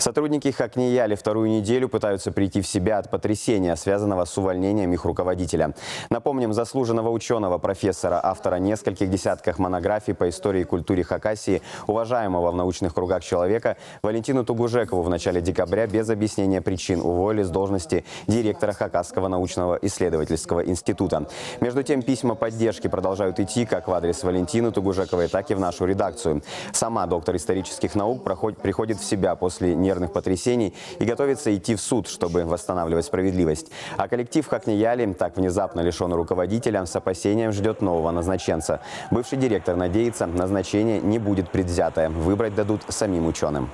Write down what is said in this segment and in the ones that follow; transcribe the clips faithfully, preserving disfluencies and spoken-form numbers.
Сотрудники ХакНИИЯЛИ вторую неделю пытаются прийти в себя от потрясения, связанного с увольнением их руководителя. Напомним, заслуженного учёного, профессора, автора нескольких десятков монографий по истории и культуре Хакасии, уважаемого в научных кругах человека, Валентину Тугужекову в начале декабря без объяснения причин уволили с должности директора Хакасского научного исследовательского института. Между тем, письма поддержки продолжают идти как в адрес Валентины Тугужековой, так и в нашу редакцию. Сама доктор исторических наук проход- приходит в себя после нервных потрясений и готовится идти в суд, чтобы восстанавливать справедливость. А коллектив ХакНИИЯЛИ, так внезапно лишённый руководителя, с опасением ждёт нового назначенца. Бывший директор надеется, назначение не будет предвзятое, выбрать дадут самим учёным.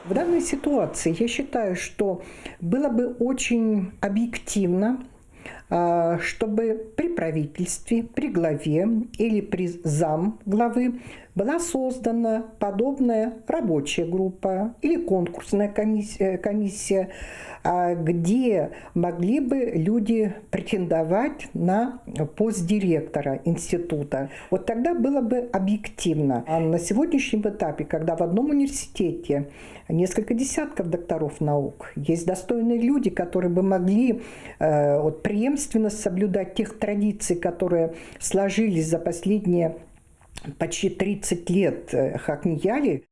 В данной ситуации я считаю, что было бы очень объективно, а, чтобы при правительстве, при главе или при зам главы была создана подобная рабочая группа или конкурсная комисс-, э, комиссия, а, где могли бы люди претендовать на пост директора института. Вот тогда было бы объективно. А на сегодняшнем этапе, когда в одном университете несколько десятков докторов наук, есть достойные люди, которые бы могли, э, вот, преемственность соблюдать тех традиций, которые сложились за последние почти тридцать лет, э, ХакНИИЯЛИ.